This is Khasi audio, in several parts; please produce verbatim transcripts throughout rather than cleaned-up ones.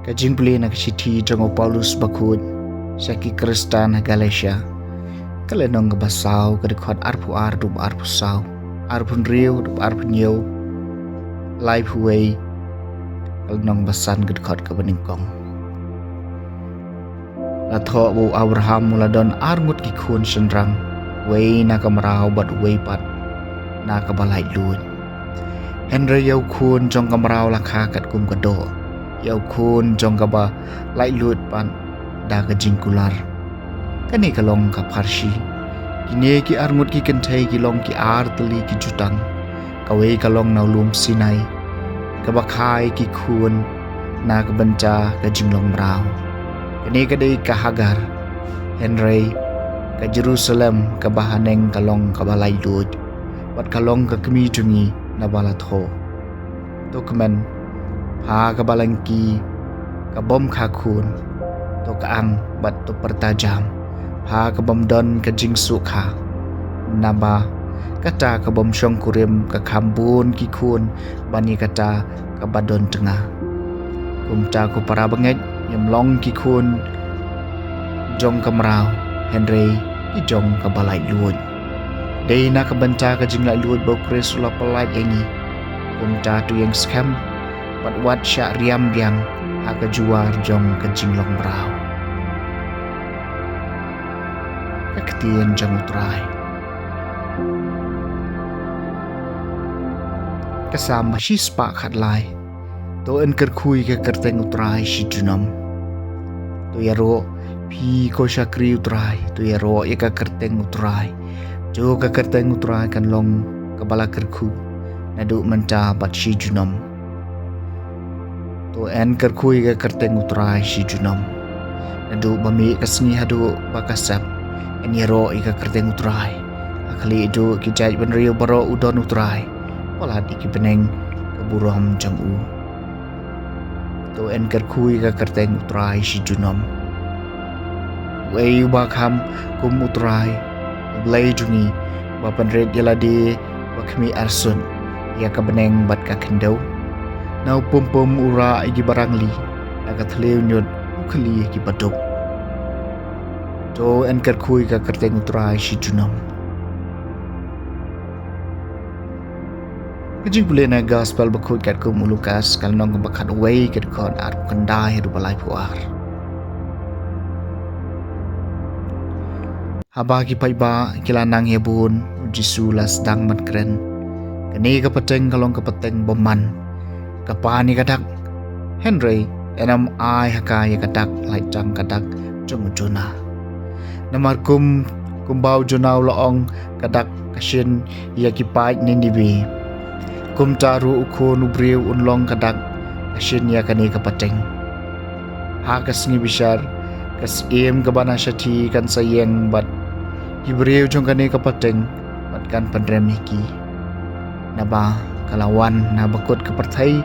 Ka jingpule na ka shithi jong u Paulus bakhuid sha ki Khristan ha Galatia, ka lynnong kaba saw, ka dkhot arphew ar haduh arphew saw, arphew hynriew haduh arphew hynñiew, laiphew wei, ka lynnong ba san, ka dkhot kaba nyngkong. La thoh ba u Abraham u la don ar ngut ki khun shynrang, wei na ka mraw bad wei pat na kaba laitluid. Hynrei ïa u khun jong ka mraw la kha katkum ka doh, ïa u khun jong kaba laitluid pat da ka jingkular. Kane ka long ka pharshi. Kine ki ar ngut ki kynthei ki long ki ar tylli ki jutang. Kawei ka long na u lum Sinai, kaba kha ïa ki khun na ka bynta ka jinglong mraw. Kane ka dei ka Hagar. Hynrei ka Jerusalem kaba haneng ka long kaba laitluid, bad ka long ka kmie jong ngi naba la thoh. To kmen, pha kaba lyngkhi ka bym kha khun. To ka ang bad to pyrta jam, pha ka bym don ka jingsuk kha. Naba kata ka bym shongkurim ka kham bun ki khun ban ïa kata kaba don tnga. Kumta ko para bangeit, ngim long ki khun jong ka mraw, hynrei ki jong kaba laitluid. Dei na ka bynta ka jinglaitluid ba u Khrist u la pyllait ïa ngi. Kumta to ïeng skhem bad wat shah riam biang ha ka juar jong ka jinglong mraw. Ka ktien jong u Trai. Ka Salm ba shispah khatlai. To yn kyrkhu ïa ka kyrteng u Trai shi junom. To ïaroh phi ko shakri u Trai, to ïaroh ïa ka kyrteng u Trai. To ka kyrteng u Trai kan long kaba la kyrkhu naduh mynta bad shi junom. To yn kyrkhu ïa ka kyrteng u Trai shi junom. Naduh ba mih ka sngi haduh ba ka sep, yn ïaroh ïa ka kyrteng u Trai. Ha khlieh duh ki jaitbynriew baroh u don u Trai. Palat ïa ki bneng ka burom jong u. To yn kyrkhu ïa ka kyrteng u Trai shi junom. Uei uba kham kum u Trai, u Blei jong ngi, ba pynrit ïa lade ba khmih arsut ïa ka bneng bad ka khyndew? Na u pum pum u rah ïa ki barangli, na ka thliew ñiut u khlieh ïa ki baduk. To yn kyrkhu ïa ka kyrteng u Trai shi junom. Ka jingpule na ka Gospel bakhuid katkum u Lukas, ka lynnong kaba khatwei, ka dkhot arphew khyndai haduh ba laiphew ar. Haba ki paidbah ki la nang ïa bun, u Jisu u la sdang ban kren. Kane ka pateng ka long ka pateng bymman. Ka pan ïa ka dak. Hynrei yn ym ai ha ka ïa ka dak lait tang ka dak jong u Jonah. Namar kum, kumba u Jonah u la ong, ka dak ka shin ïa ki paid Ninibi, kumta ruh u Khun u briew un long ka dak ka shin ïa kane ka pateng. Ha ka sngi bishar, ka syiem kaba na shathie kan sa ïeng bad ki briew jong kane ka pateng, bad kan pynrem ïa ki. Naba ka la wan na bakut ka pyrthei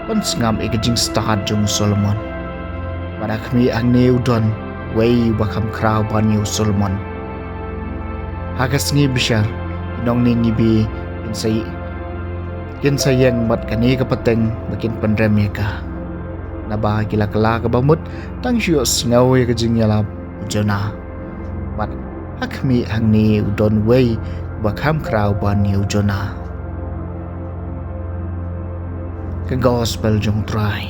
ban sngap ïa ka jingstad jong u Solomon. Bad ha khmih hangne u don uwei uba kham khraw ban ïa u Solomon. Ha ka sngi bishar, ki nong Ninibi kin sa, kin sa ïeng bad kane ka pateng ba kin pynrem ïa ka. Naba ki la kylla kaba mut tang shu ïohsngew ïa ka jingïalap u Jonah. Bad ha khmih hangne u don uwei uba kham khraw ban ïa u Jonah. Ka Gospel jong u Trai.